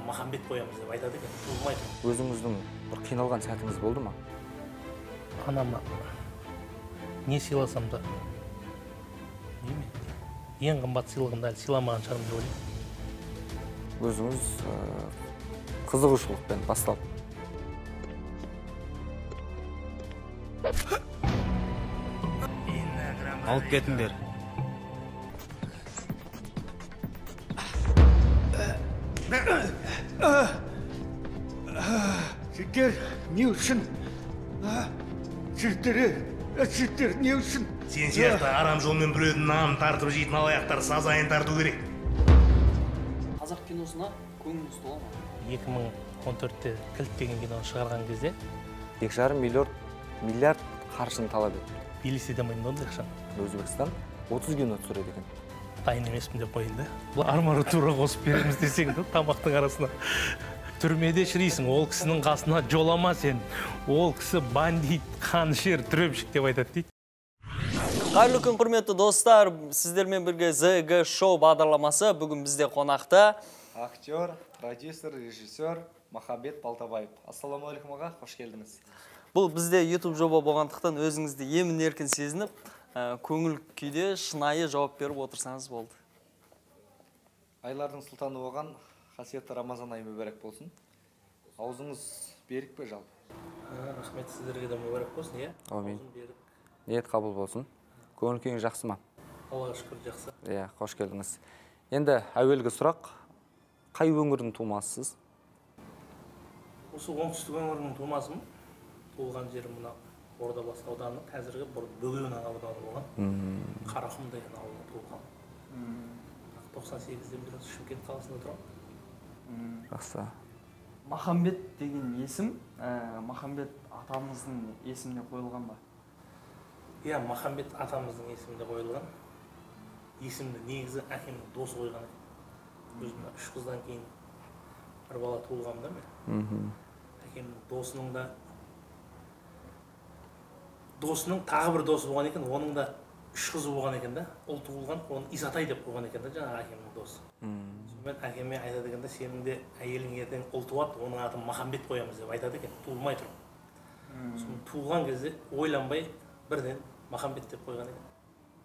Махамбет қоямыз деп айтады екен, туылмай тұрып. Өзіңіздің бір қиналған сәтіңіз болды ма? Анама не сыйласам да, ең қымбат сыйлығымды әлі сыйламаған шығармын деп ойлаймын. Өзіңіз қызығушылықпен басталды. Алып кетіңдер. Жігіттер, не үшін? Жігіттер, жігіттер, не үшін? Сен сияқты арам жолмен біреудің нанын тартып жейтін алаяқтар сазайын тарту керек. Қазақ киносына көңіліңіз тола ма? 2014-те Кілт деген киноны шығарған кезде 2,5 миллиард қаржыны талап етті. Елестете алмаймын да ондай ақшаны. Өзбекстан 30 кино түсіреді екен. Дайын емеспін деп қояйын да. Бұл арматура қосып береміз десең де тамақтың арасына. Түрмеде шірисің, ол кісінің қасына жолама сен. Ол кісі бандит, қанішер, түрепшік деп айтады дейді. Қайырлы күн, құрметті достар. Сіздермен бірге ЗГ Шоу бағдарламасы. Бүгін бізде қонақта актер, продюсер, режиссер Махамбет Балтабаев. Ассалаумағалейкум аға, қош келдіңіз. Бұл бізде YouTube жоба болғандықтан өзіңізді емін еркін сезініп, көңіл күйде шынайы жауап беріп отырсаңыз болды. Айлардың сұлтаны болған қасиетті Рамазан айы мүбәрәк болсын. Аузыңыз берік пе жалпы? Рахмет, сіздерге де мүбәрәк болсын, иә. Әумин. Ниет қабыл болсын. Көңіл күйіңіз жақсы ма? Аллаға шүкір, жақсы. Иә, қош келдіңіз. Енді әуелгі сұрақ, қай өңірдің тумасысыз? Осы оңтүстік өңірінің тумасымын. Туылған жерім мына Ордабасы ауданы, қазіргі бұрын Бөгеуін ауданы болған. Қарақұм деген ауылда туылған. 98-ден бері Шымкент қаласында тұрамын. Жақсы. Махамбет деген есім, Махамбет атамыздың есіміне қойылған ба? Иә, Махамбет атамыздың есіміне қойылған. Есімді негізі әкемнің досы қойған екен. Өзім 3 қыздан кейін бір бала туылғанмын да мен. Әкемнің досының да досының тағы бір досы болған екен, оның да 3 қызы болған екен да, ұл туылған, оны Исатай деп қойған екен да, жаңағы әкемнің досы. Сонымен әкеме айтады екен да, сенің де әйелің ертең ұл туады, оның атын Махамбет қоямыз деп айтады екен, туылмай тұрып. Соны туылған кезде ойланбай бірден Махамбет деп қойған екен.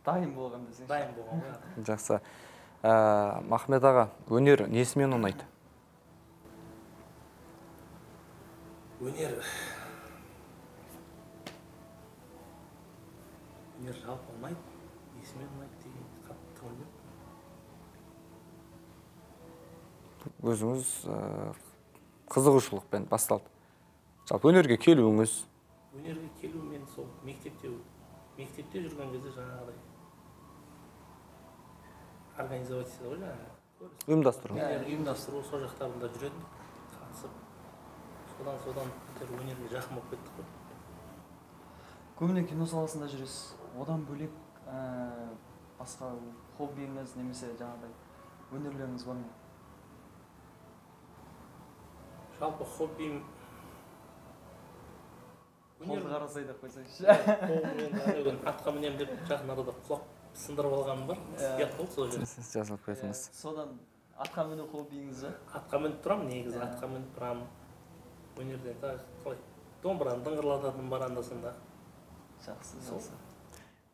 Дайын болған десеңші. Дайын болған ғой. Жақсы. Махамбет аға, өнер несімен ұнайды? Өнер жалпы ұнайды, несімен ұнайды деген қатты ойлаймын. Өзіңіз қызығушылықпен басталды. Жалпы өнерге келуіңіз? Өнерге келу мен сол мектепте жүрген кезде жаңағыдай организовать етеді ғой жаңағы. Ұйымдастыру. Ұйымдастыру, сол жақтарында жүретін, қатысып, содан өнерге жақын болып кеттік қой. Көбіне кино саласында жүресіз. Одан бөлек басқа хоббиіңіз немесе жаңағыдай өнерлеріңіз бар ма? Жалпы хоббиім қолды қарасай деп қойсаңызшы. Қолыммен атқа мінемін деп жақын арада құлап сындырып алғаным бар. Ұят болды сол жерде. Жазылып кетіңіз. Содан атқа міну хоббиіңіз бе? Атқа мініп тұрамын негізі, атқа мініп тұрамын. Өнерден тағы қалай домбыраны дыңғырлататыным бар анда-санда. Жақсы, жақсы.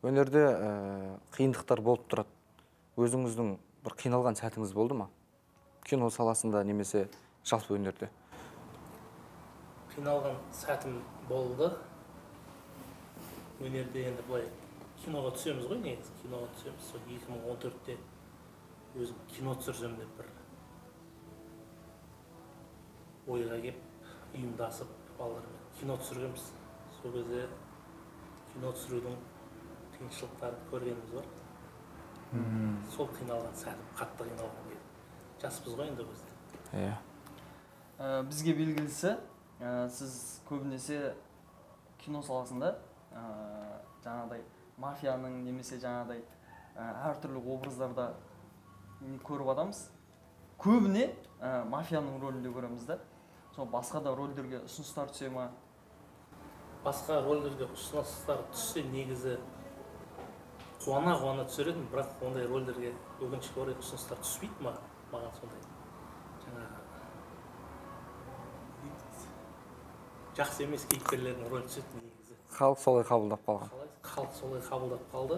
Өнерде қиындықтар болып тұрады. Өзіңіздің бір қиналған сәтіңіз болды ма? Кино саласында немесе жалпы өнерде? Қиналған сәтім болды. Өнерде енді былай киноға түсеміз ғой негізі, киноға түсеміз. Сол 2014-те өзім кино түсірсем деп бір ойға кеп, ұйымдасып балалармен кино түсіргенбіз. Сол кезде кино түсірудің қиыншылықтарын көргеніміз бар. Сол қиналған сәтім, қатты қиналған кезім. Жаспыз ғой енді бізде. Иә. Бізге белгілісі, сіз көбінесе кино саласында жаңағыдай мафияның немесе жаңағыдай әртүрлі образдарда көріп адамыз. Көбіне мафияның рөлінде көреміз да. Сол басқа да рөлдерге ұсыныстар түсе ма? Басқа рөлдерге ұсыныстар түссе негізі қуана-қуана түсер едім, бірақ ондай рөлдерге өкінішке орай ұсыныстар түспейді маған. Маған сондай жаңағы Жақсы емес кейіпкерлердің рөлі түседі негізі. Халық солай қабылдап қалған. Халық солай қабылдап қалды.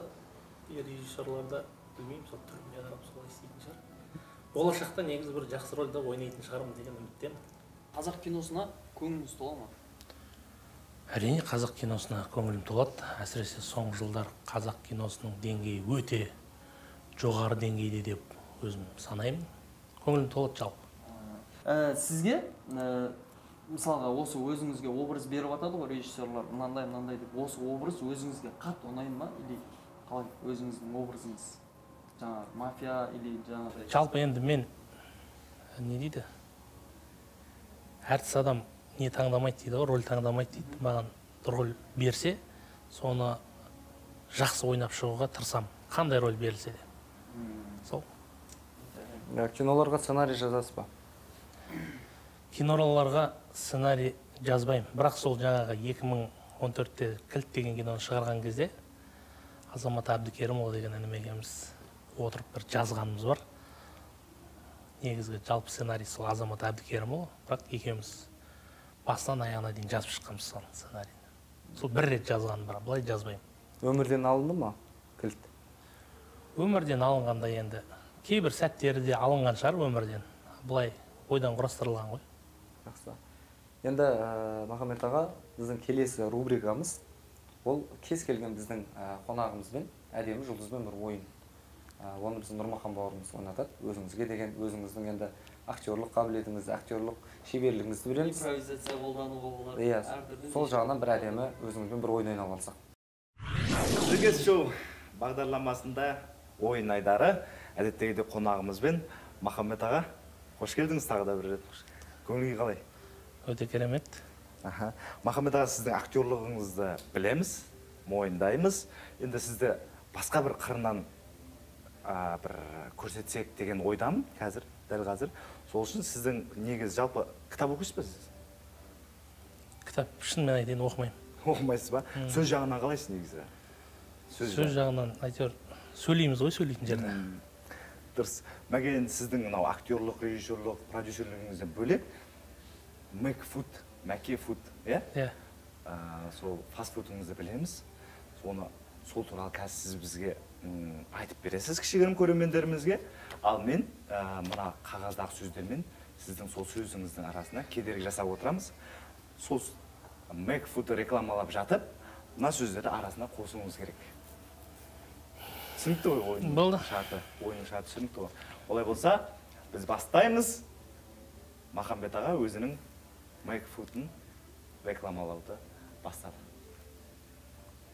Режиссерлар да білмеймін, сол түріме қарап солай істейтін шығар. Болашақта негізі бір жақсы рөлді ойнайтын шығармын деген үміттемін. Қазақ киносына көңіліңіз тола ма? Әрине, қазақ киносына көңілім толады. Әсіресе соңғы жылдар қазақ киносының деңгейі өте жоғары деңгейде деп өзім санаймын. Көңілім толады жалпы. Сізге, мысалға, осы өзіңізге образ беріп атады ғой режиссерлар, мынандай мынандай деп, осы образ өзіңізге қатты ұнай ма или қалай өзіңіздің образыңыз? Жаңағы мафия или жаңағыдай? Жалпы енді мен не дейді? Әртіс адам не таңдамайды дейді ғой, роль таңдамайды дейді. Маған роль берсе, соны жақсы ойнап шығуға тырысамын. Қандай роль берілсе де. Сол. Киноларға сценарий жазасыз ба? Киноларға сценарий жазбаймын. Бірақ сол жаңағы 2014-те Кілт деген киноны шығарған кезде Азамат Әбдікерімұлы деген інім екеуміз отырып бір жазғанымыз бар. Негізгі жалпы сценарий сол Азамат Әбдікерімұлы, бірақ екеуміз басынан аяғына дейін жазып шыққанбыз сол сценарийді. Сол бір рет жазғаным бар, былай жазбаймын. Өмірден алынды ма кілт? Өмірден алынғанда енді кейбір сәттері де алынған шығар өмірден. Былай ойдан құрастырылған ғой. Жақсы. Енді Махамбет аға, біздің келесі рубрикамыз ол кез келген біздің қонағымызбен, әдемі жұлдызбен бір ойын. Оны біздің Нұрмахан бауырымыз ойнатады. Өзіңізге деген, өзіңіздің енді актерлық қабілетіңізді, актерлық шеберлігіңізді білеміз. Импровизация қолдануға болады. Иә, сол жағынан бір әдемі өзіңізбен бір ойын ойнап алсақ. Жігіт шоу бағдарламасында ойын айдары әдеттегідей қонағымызбен Махамбет аға, қош келдіңіз тағы да бір рет. Көңіл күй қалай? Өте керемет. Махамбет аға, сіздің актерлығыңызды білеміз, мойындаймыз. Енді сізді басқа бір қырынан бір көрсетсек деген ойдамын қазір, дәл қазір. Сол үшін сіздің негізі жалпы кітап оқисыз ба сіз? Кітап шынымен айтайын, оқымаймын. Оқымайсыз ба? Сөз жағынан қалайсыз негізі? Сөз жағынан әйтеуір сөйлейміз ғой, сөйлейтін жерде. Дұрыс. Мәген, сіздің мынау актерлық, режиссерлық, продюсерлігіңізден бөлек Мэкфуд, Мәке фуд, иә? Иә. Сол фастфудыңызды білеміз. Соны, сол туралы қазір сіз бізге айтып бересіз кішігірім көрермендерімізге. Ал мен мына қағаздағы сөздермен сіздің сол сөзіңіздің арасына кедергі жасап отырамыз. Сол Мэкфудты рекламалап жатып, мына сөздерді арасына қосуыңыз керек. Түсінікті ғой ойынның Болды. шарты, ойынның шарты түсінікті ғой. Олай болса, біз бастаймыз. Махамбет аға өзінің Мэкфудын рекламалауды бастады.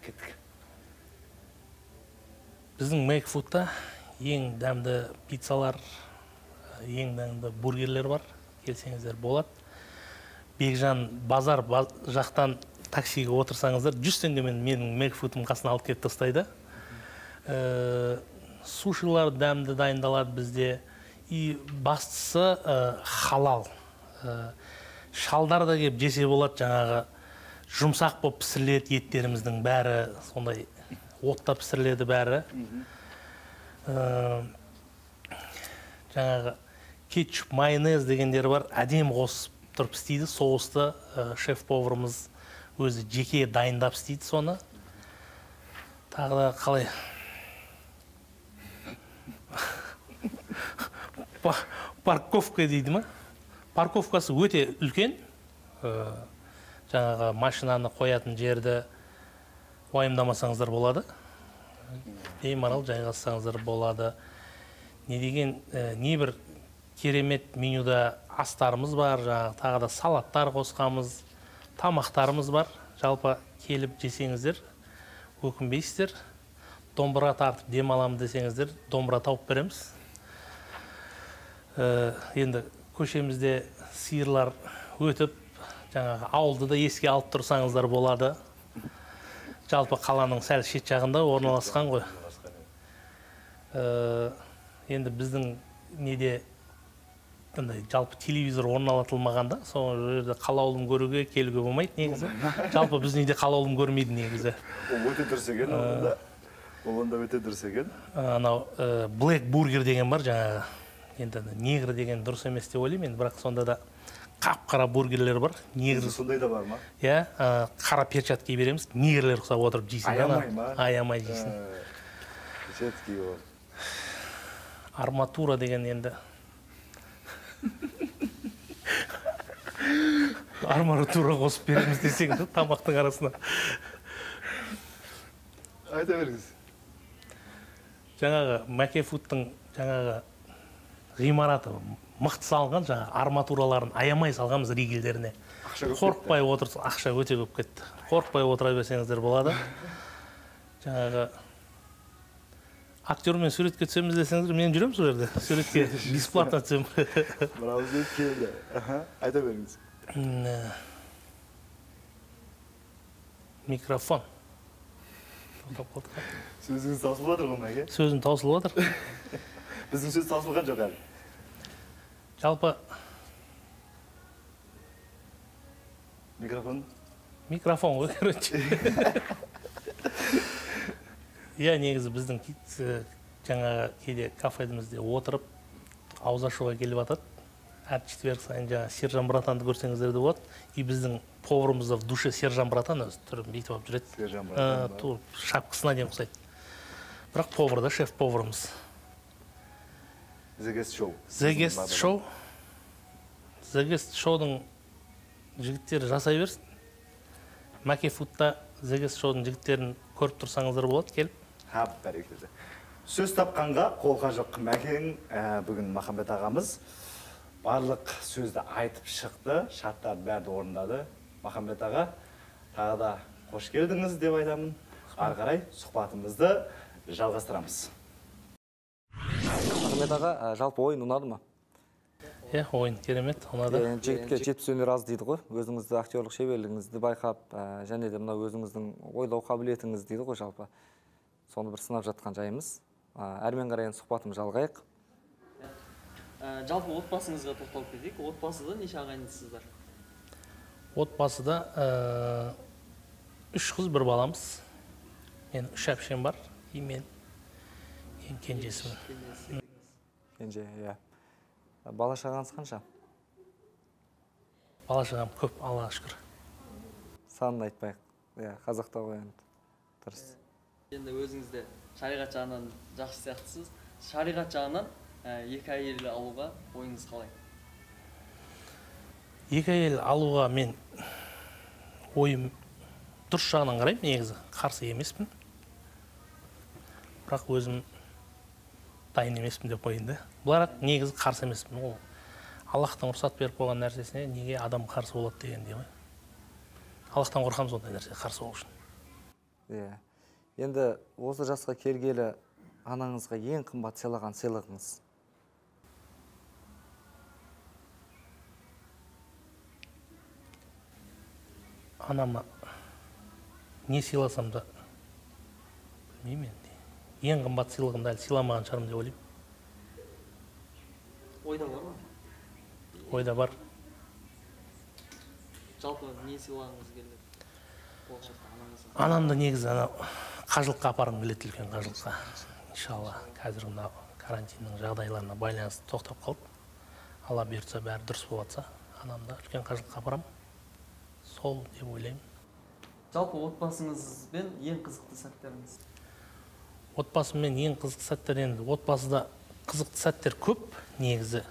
Кеттік. Біздің Мэкфудта ең дәмді пиццалар, ең дәмді бургерлер бар. Келсеңіздер болады. Бекжан базар жақтан таксиге отырсаңыздар, 100 теңгемен менің Мэкфудым қасына алып келіп тастайды. Сушилар дәмді дайындалады бізде. И бастысы халал. Шалдар да келіп жесе болады, жаңағы жұмсақ болып пісіріледі еттеріміздің бәрі, сондай отта пісіріледі бәрі. Жаңағы кетчуп, майонез дегендер бар, әдемі қосып тұрып істейді. Соусты шеф-поварымыз өзі жеке дайындап істейді соны. Тағы да қалай? Парковка дейді ма? Парковкасы өте үлкен. Жаңағы машинаны қоятын жерді уайымдамасаңыздар болады. Беймарал жайғассаңыздар болады. Не деген, не бір керемет менюда астарымыз бар, жаңағы тағы да салаттар қосқанбыз, тамақтарымыз бар. Жалпы келіп жесеңіздер, өкінбейсіздер. Домбыра тартып демаламын десеңіздер, домбыра тауып береміз. Енді көшемізде сиырлар өтіп, жаңағы ауылды да еске алып тұрсаңыздар болады. Жалпы қаланың сәл шет жағында орналасқан ғой. Енді біздің неде жалпы телевизор орналатылмағанда, сол жерде қалаулым көруге келуге болмайды негізі. Жалпы біздің үйде қалаулым көрмейді негізі. Ол өте дұрыс екен, онда. Ол онда өте дұрыс екен. Анау Black Burger деген бар жаңағы. Енді негр деген дұрыс емес деп ойлаймын енді, бірақ сонда да Қап-қара бургерлер бар. Негр сондай да бар ма? Иә, қара перчатка береміз. Негрлер ұқсап отырып жейсің. Аямай ма? Аямай жейсің. Перчатка киіп алып. Арматура деген енді. Арматура қосып береміз десең, тамақтың арасына. Айта беріңіз. Жаңағы Мәке Фудтың жаңағы ғимараты мықты салынған, жаңағы арматураларын аямай салғанбыз ригельдеріне. Қорықпай отырсың, ақша өте көп кетті. Қорықпай отыра берсеңіздер болады. Жаңағы актермен суретке түсеміз десеңіздер, мен жүремін сол жерде. Суретке бесплатно түсемін. Мынау келді. Айта беріңіз. Микрофон. Сөзіңіз таусылып жатыр ғой, Мәке? Сөзім таусылып жатыр. Біздің сөз таусылған жоқ әлі. Жалпы микрофон. Микрофон ғой, короче. Иә, негізі біздің жаңағы кейде кафемізде отырып ауыз ашуға келіп жатады. Әр четверг сайын жаңа Сержан братанды көрсеңіздер де болады. И біздің поварымыз да в душе Сержан братан өзі түрін бүйтіп алып жүреді. Сержан братан. Тур шапкасына дейін ұқсайды. Бірақ повар да, шеф поварымыз. The Guest Show. The Guest Show. The Guest Show'дың жігіттері жасай берсін. Мәке Фудта The Guest Show'дың жігіттерін көріп тұрсаңыздар болады, келіп. Ха, бәрекелді. Сөз тапқанға қолқа жоқ. Мәкең бүгін Махамбет ағамыз барлық сөзді айтып шықты, шарттарды бәрді орындады. Махамбет аға, тағы да қош келдіңіз деп айтамын. Ары қарай сұхбатымызды жалғастырамыз. Махамбет аға, жалпы ойын ұнады ма? Иә, ойын керемет, ұнады. Жігітке 70 өнер аз дейді ғой. Өзіңізді актерлық шеберлігіңізді байқап, және де мына өзіңіздің ойлау қабілетіңіз дейді ғой жалпы. Соны бір сынап жатқан жайымыз. Әрмен қарай енді сұхбатымызды жалғайық. Жалпы отбасыңызға тоқталып кетейік. Отбасыда неше ағайындысыздар? Отбасыда 3 қыз, 1 баламыз. Менің 3 әпшем бар, и мен ең кенжесімін. Кенже, иә. Бала шағаңыз қанша? Бала шағам көп, Аллаға шүкір. Санын айтпайық. Иә, қазақта ғой енді. Дұрыс. Енді өзіңіз де шариғат жағынан жақсы сияқтысыз. Шариғат жағынан екі әйел алуға ойыңыз қалай? Екі әйел алуға мен ойым дұрыс жағынан қараймын, негізі қарсы емеспін. Бірақ өзім дайын емеспін деп қояйын да. Бірақ негізі қарсы емеспін. Ол Аллахтан рұқсат беріп қойған нәрсесіне неге адам қарсы болады дегендей ғой. Аллахтан қорқамыз ондай нәрсеге қарсы болу үшін. Иә. Енді осы жасқа келгелі анаңызға ең қымбат сыйлаған сыйлығыңыз? Анама не сыйласам да білмеймін енді. Ең қымбат сыйлығымды әлі сыйламаған шығармын деп ойлаймын. Ойда бар ма? Ойда бар. Жалпы не сыйлағыңыз келеді? Анамды негізі ана қажылыққа апарғым келеді, үлкен қажылыққа. Иншалла, қазір мына карантиннің жағдайларына байланысты тоқтап қалды. Алла бұйыртса, бәрі дұрыс болатса, анамды үлкен қажылыққа апарам. Сол деп ойлаймын. Жалпы отбасыңызбен ең қызықты сәттеріңіз? Отбасыммен ең қызықты сәттер енді отбасыда қызықты сәттер көп негізі.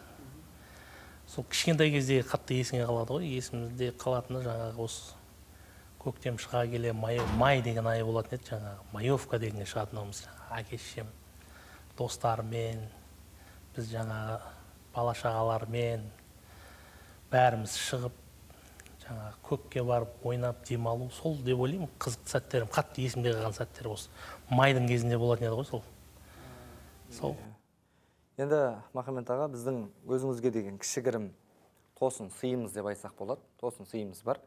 Сол кішкентай кездегі қатты есіңе қалады ғой. Есімізде қалатыны жаңағы осы көктем шыға келе май деген ай болатын еді, жаңағы маевка дегенге шығатынымыз. Әке шешем достарымен, біз жаңағы бала шағалармен бәріміз шығып жаңағы көкке барып ойнап демалу, сол деп ойлаймын. Қызықты сәттерім, қатты есімде қалған сәттер осы майдың кезінде болатын еді ғой сол. Сол. Енді Махамбет аға, біздің өзіңізге деген кішігірім тосын сыйымыз деп айтсақ болады. Тосын сыйымыз бар.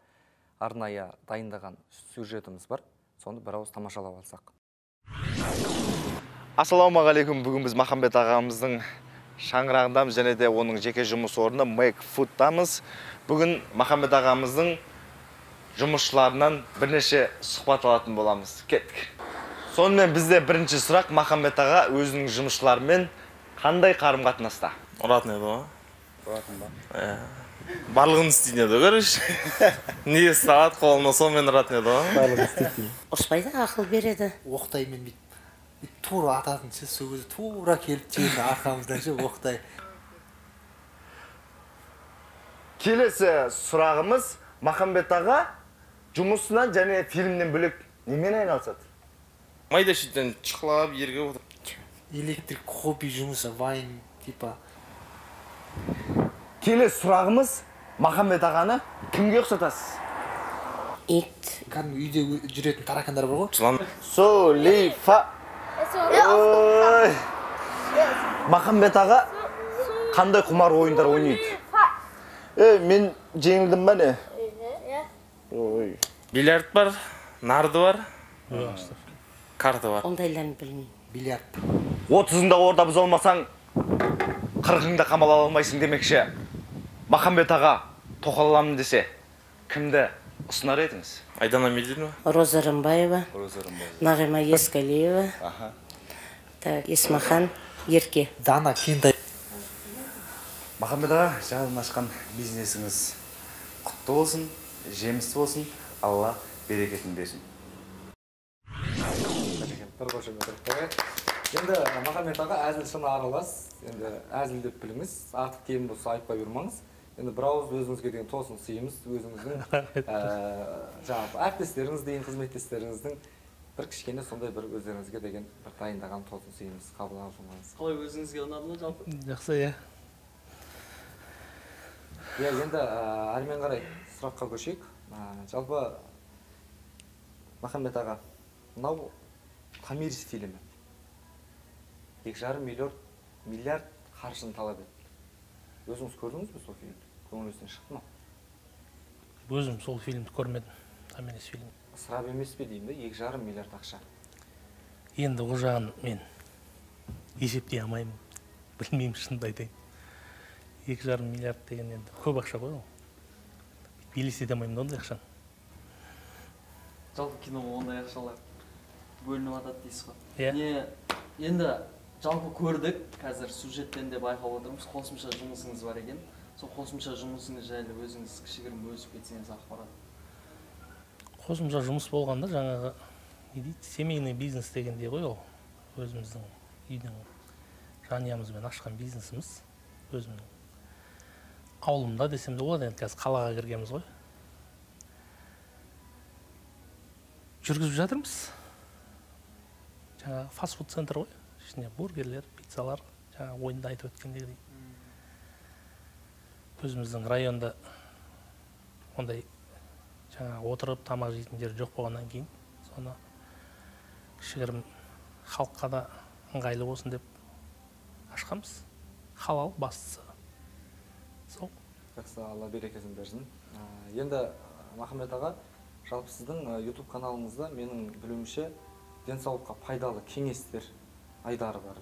Арнайы дайындаған сюжетіміз бар. Соны бір ауыз тамашалап алсақ. Ассалаумағалейкум. Бүгін біз Махамбет ағамыздың шаңырағындамыз және де оның жеке жұмыс орны Make Food'тамыз. Бүгін Махамбет ағамыздың жұмысшыларынан бірнеше сұхбат алатын боламыз. Кеттік. Сонымен бізде бірінші сұрақ: Махамбет аға өзінің жұмысшыларымен қандай қарым-қатынаста? Ұратын еді ғой. Ұратын ба? Иә. Барлығын істейтін еді, короче. Не салат қолына сонымен ұратын еді ғой. Барлығын істейтін. Ұрыспайды, ақыл береді. Оқтаймен бүйтіп тура ататын ше, сол кезде тура келіп тиетін арқамыздан ше, оқтай. Келесі сұрағымыз, Махамбет аға жұмысынан және фильмнен бөлек немен айналысады? Майда шүйден шықлап ерге отырып. Электрик, хобби жұмысы, вайн, типа. Келесі сұрағымыз, Махамбет ағаны кімге ұқсатасыз? Ит. Кәдімгі үйде жүретін таракандар бар ғой. Жылан. Солифа. Ой. Махамбет аға қандай құмар ойындар ойнайды? Мен жеңілдім ба не? Ой. Бильярд бар, нарды бар, карта бар. Ондайларын білмеймін. Бильярд. 30-ыңда орда бұза алмасаң, 40-ыңда қамала алмайсың демекші. Махамбет аға тоқал аламын десе, кімді ұсынар едіңіз? Айдана Мединова. Роза Рымбаева. Роза Рымбаева. Нағима Есқалиева. Так, Есмахан Ерке. Дана Кентай. Махамбет аға, жаңадан ашқан бизнесіңіз құтты болсын, жемісті болсын, Алла берекетін берсін. Бір қошемет қояйық. Енді Махамбет аға әзіл шыны аралас, енді әзіл деп біліңіз, артық кем болса айыпқа бұйырмаңыз. Енді бір ауыз өзіңізге деген тосын сыйымыз, өзіңіздің жаңағы әріптестеріңіз дейін, қызметтестеріңіздің бір кішкене сондай бір өздеріңізге деген бір дайындаған тосын сыйымыз қабыл алыңыз. Қалай, өзіңізге ұнады ма жалпы? Жақсы, иә. Иә, енді әрмен қарай сұраққа көшейік. Жалпы Махамбет аға, мынау Томирис фильмі 2,5 миллиард қаржыны талап етті. Өзіңіз көрдіңіз бе сол фильмді? Көңіліңізден шықты ма? Өзім сол фильмді көрмедім, Томирис фильмін. Ысырап емес пе деймін де, 2,5 миллиард ақша. Енді ол жағын мен есептей алмаймын, білмеймін, шынымды айтайын. 2,5 миллиард деген енді көп ақша ғой ол. Елестете алмаймын да ондай ақшаны. Жалпы киноға ондай ақшалар бөлініп атады дейсіз ғой. Иә. Не, енді жалпы көрдік, қазір сюжеттен де байқап отырмыз, қосымша жұмысыңыз бар екен. Сол қосымша жұмысыңыз жайлы өзіңіз кішігірім бөлісіп кетсеңіз ақпарат. Қосымша жұмыс болғанда жаңағы не дейді, семейный бизнес дегендей ғой ол. Өзіміздің үйдің жанұямызбен ашқан бизнесіміз. Өзімнің ауылымда десем де болады, енді қазір қалаға кіргенбіз ғой. Жүргізіп жатырмыз. Жаңағы фастфуд центр ғой, ішінде бургерлер, пиццалар, жаңағы ойында айтып өткендегідей. Өзіміздің районда ондай жаңағы отырып тамақ жейтін жер жоқ болғаннан кейін соны кішігірім халыққа да ыңғайлы болсын деп ашқанбыз. Халал бастысы. Сол. Жақсы, Алла берекесін берсін. Енді Махамбет аға, жалпы сіздің YouTube каналыңызда менің білуімше денсаулыққа пайдалы кеңестер айдары бар.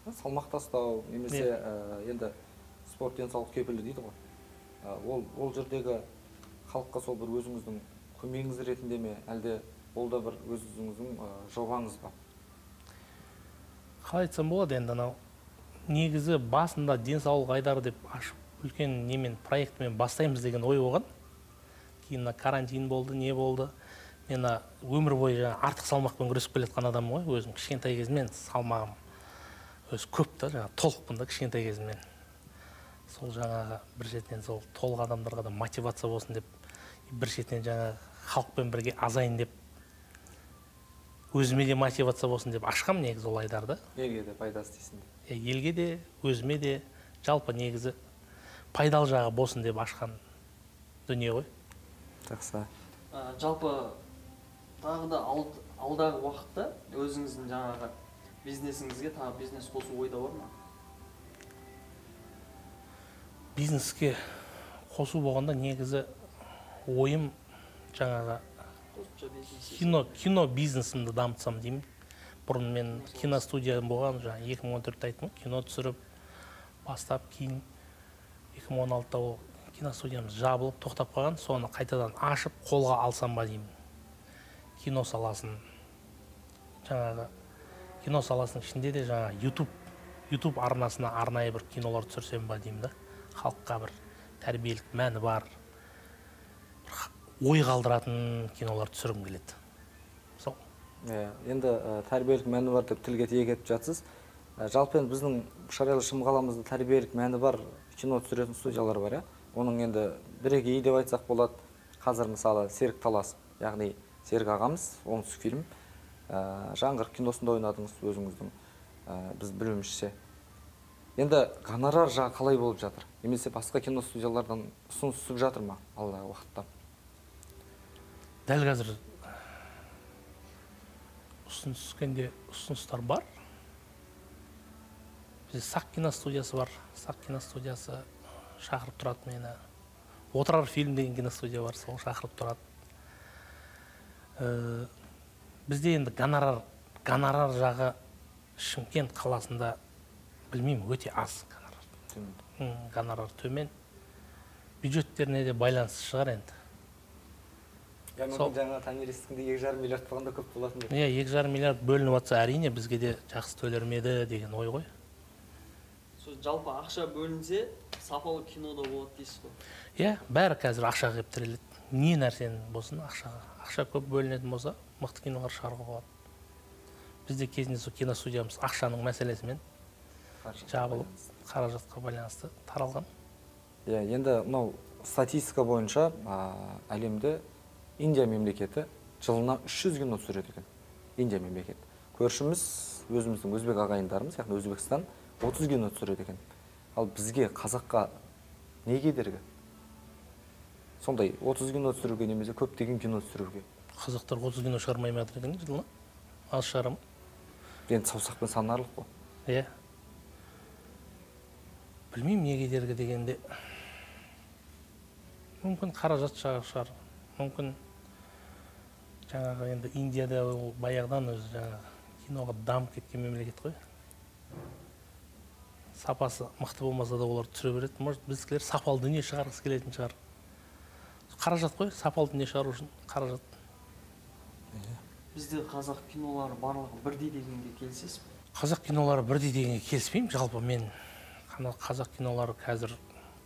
Салмақ тастау немесе енді спорт денсаулық кепілі дейді ғой. Ол жердегі халыққа сол бір өзіңіздің көмегіңіз ретінде ме, әлде ол да бір өзіңіздің жобаңыз ба? Қалай айтсам болады енді, анау негізі басында денсаулық айдары деп ашып үлкен немен проектімен бастаймыз деген ой болған. Кейін мына карантин болды, не болды. Мен өмір бойы жаңа артық салмақпен күресіп келе жатқан адаммын ғой. Өзім кішкентай кезімнен салмағым өзі көп та, жаңа толықпын да кішкентай кезімнен. Сол жаңағы бір шетінен сол толық адамдарға да мотивация болсын деп, бір шетінен жаңағы халықпен бірге азайын деп, өзіме де мотивация болсын деп ашқам негізі ол айдарды. Елге де пайдасы тисін деп. Елге де, өзіме де, жалпы негізі пайдалы жағы болсын деп ашқан дүние ғой. Жақсы. Жалпы тағы да алдағы уақытта өзіңіздің жаңағы бизнесіңізге тағы бизнес қосу ойда бар ма? Бизнеске қосу болғанда негізі ойым жаңағы кино бизнесімді дамытсам деймін. Бұрын мен киностудиям болған, жаңа 2014-те айттым, кино түсіріп бастап, кейін 2016-да ол киностудиямыз жабылып тоқтап қалған, соны қайтадан ашып қолға алсам ба деймін. Кино саласын, жаңағы кино саласының ішінде де жаңа YouTube арнасына арнайы бір кинолар түсірсем ба деймін да, халыққа бір Тәрбиелік мәні бар, ой қалдыратын кинолар түсіргім келеді. Сол. Енді тәрбиелік мәні бар деп тілге тиек етіп жатсыз. Жалпы енді біздің Шарайлы Шымқаламызда тәрбиелік мәні бар кино түсіретін студиялар бар, иә? Оның енді бірегейі деп айтсақ болады. Қазір мысалы Серік Таласов, яғни Серік ағамыз, Оңтүстік фильм, Жаңғырық киносында ойнадыңыз өзіңіздің, біз білуімізше. Енді гонорар жағы қалай болып жатыр? Немесе басқа кино студиялардан ұсыныс түсіп жатыр ма алдағы уақытта? Дәл қазір ұсыныс түскенде ұсыныстар бар. Бізде Сақ киностудиясы бар. Сақ киностудиясы шақырып тұрады мені. Отырар фильм деген киностудия бар, сол шақырып тұрады. Бізде енді гонорар жағы Шымкент қаласында білмеймін, өте аз гонорар. Гонорар төмен. Бюджеттеріне де байланысты шығар енді. Мүмкін жаңа Томиристікінде 2,5 миллиард болғанда көп болатын деп. Иә, 2,5 миллиард бөлініп жатса, әрине бізге де жақсы төлер ме еді деген ой ғой. Сол жалпы ақша бөлінсе, сапалы кино да болады дейсіз ғой. Иә, бәрі қазір ақшаға келіп тіреледі. Не нәрсенің болсын ақшаға. Ақша көп бөлінетін болса, мықты кинолар шығаруға болады. Бізде кезінде сол киностудиямыз ақшаның мәселесімен жабылып, қаражатқа байланысты таралған. Иә, енді мынау статистика бойынша әлемде Индия мемлекеті жылына 300 кино түсіреді екен. Индия мемлекеті. Көршіміз, өзіміздің өзбек ағайындарымыз, яғни Өзбекстан 30 кино түсіреді екен. Ал бізге, қазаққа не кедергі? Сондай 30 кино түсіруге немесе көптеген кино түсіруге. Қазақтар 30 кино шығармай ма екен жылына? Аз шығара ма? Енді саусақпен санарлық қой. Иә. Білмеймін не кедергі дегенде. Мүмкін қаражат шығар. Мүмкін жаңағы енді Индияда ол баяғыдан өзі жаңағы киноға дамып кеткен мемлекет қой. Сапасы мықты болмаса да олар түсіре береді. Может, біздікілер сапалы дүние шығарғысы келетін шығар. Қаражат қой, сапалы дүние шығару үшін қаражат. Бізде қазақ кинолары барлығы бірдей дегенге келісесіз бе? Қазақ кинолары бірдей дегенге келіспеймін. Жалпы мен қазақ кинолары қазір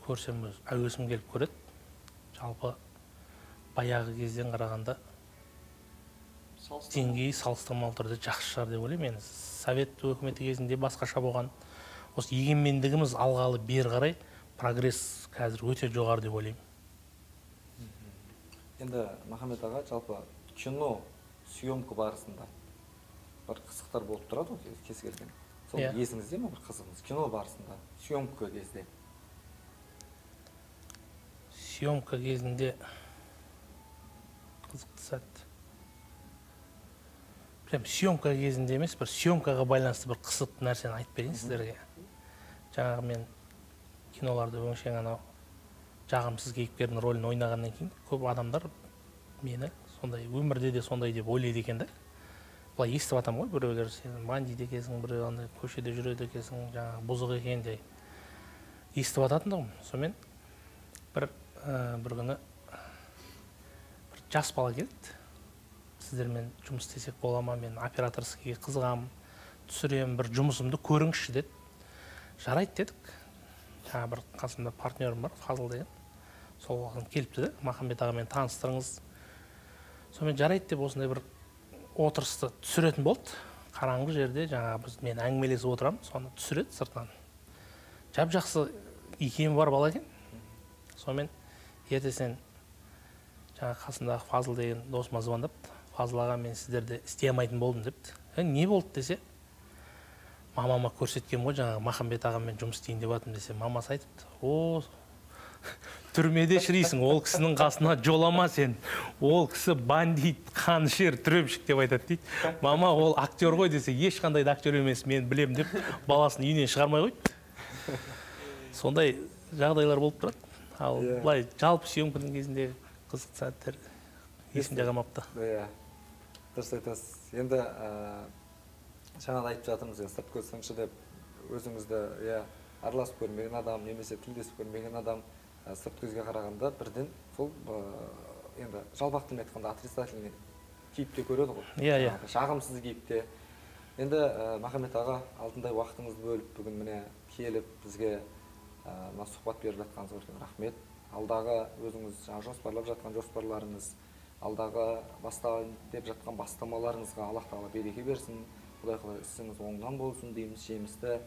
көрсем өз әуесім келіп көреді. Жалпы баяғы кезден қарағанда деңгейі салыстырмалы түрде жақсы шығар деп ойлаймын. Енді Совет өкіметі кезінде басқаша болған. Осы егемендігіміз алғалы бері қарай прогресс қазір өте жоғары деп ойлаймын. Енді Махамбет аға, жалпы кино съемка барысында бір қызықтар болып тұрады ғой кез келген. Сол есіңізде ме бір қызығыңыз кино барысында, съемка кезде? Съемка кезінде қызықты сәт. Прям съемка кезінде емес, бір съемкаға байланысты бір қызықты нәрсені айтып берейін сіздерге. Жаңағы мен киноларда өңшең анау жағымсыз кейіпкердің рөлін ойнағаннан кейін көп адамдар мені сондай өмірде де сондай деп ойлайды екен да. Былай естіп жатамын ғой, біреулер сен бандит екенсің, біреу андай көшеде жүреді екенсің, жаңағы бұзық екен деп естіп жататын тұғым. Сонымен бір күні бір жас бала келді. Сіздермен жұмыс істесек бола ма, мен операторскийге қызығамын, түсіремін, бір жұмысымды көріңізші деді. Жарайды дедік. Жаңа бір қасымда партнерім бар, Фазыл деген. Сол уақыт келіпті де, Махамбет ағамен таныстырыңыз. Сонымен жарайды деп осындай бір отырысты түсіретін болды. Қараңғы жерде жаңа біз мен әңгімелесіп отырамын, соны түсіреді сыртынан. Жап-жақсы икемі бар бала екен. Сонымен ертесінен жаңа қасымдағы Фазыл деген досыма звондапты. Фазыл аға, мен сіздерді істей алмайтын болдым депті. Не болды десе, мамама көрсеткен ғой, жаңағы Махамбет ағамен жұмыс істейін деп жатырмын десе, мамасы айтыпты: "О, түрмеде шірисің, ол кісінің қасына жолама сен. Ол кісі бандит, қанішер, түремшік деп айтады" дейді. Мама, ол актер ғой десе, ешқандай да актер емес, мен білем деп баласын үйінен шығармай қойды. Сондай жағдайлар болып тұрады. Ал былай жалпы съемканың кезіндегі қызықты сәттер есімде қалмапты. Иә, дұрыс айтасыз. Енді жаңа да айтып жатырмыз, сырт көз сыншы деп өзіңізді араласып көрмеген адам, немесе тілдесіп көрмеген адам сырт көзге қарағанда бірден сол енді жалпақ тілмен айтқанда отрицательный кейіпте көреді ғой. Иә, иә. Жағымсыз кейіпте. Енді Махамбет аға, алтындай уақытыңызды бөліп бүгін міне келіп бізге Мына сұхбат беріп жатқаныңызға үлкен рахмет. Алдағы өзіңіз жаңа жоспарлап жатқан жоспарларыңыз, алдағы бастайын деп жатқан бастамаларыңызға Аллах тағала береке берсін. Құдай қаласа ісіңіз оңынан болсын дейміз, жемісті,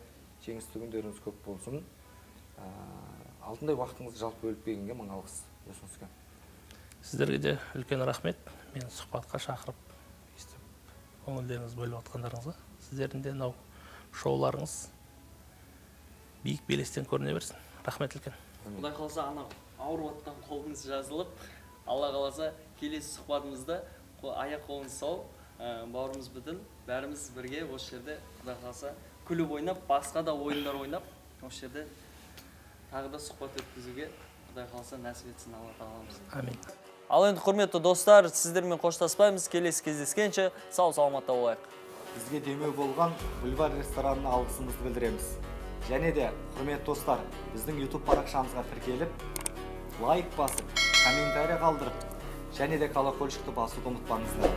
жеңісті күндеріңіз көп болсын. Алтындай уақытыңызды жалпы бөліп бергенге мың алғыс өзіңізге. Сіздерге де үлкен рахмет. Мені сұхбатқа шақырып, өйстіп көңілдеріңізді бөліп жатқандарыңызға. Сіздердің де мынау шоуларыңыз биік белестен көріне берсін. Рахмет үлкен. Құдай қаласа ана ауырып жатқан қолыңыз жазылып, Алла қаласа келесі сұхбатымызда аяқ қолыңыз сау, бауырымыз бүтін, бәріміз бірге осы жерде Құдай қаласа күліп ойнап, басқа да ойындар ойнап, осы жерде тағы да сұхбат өткізуге Құдай қаласа нәсіп етсін Алла тағаламыз. Амин. Ал енді құрметті достар, сіздермен қоштаспаймыз. Келесі кездескенше сау саламатта болайық. Бізге демеу болған Бульвар ресторанына алғысымызды білдіреміз. Және де, құрметті достар, біздің YouTube парақшамызға тіркеліп, лайк басып, комментарий қалдырып, және де колокольчикті басуды ұмытпаңыздар.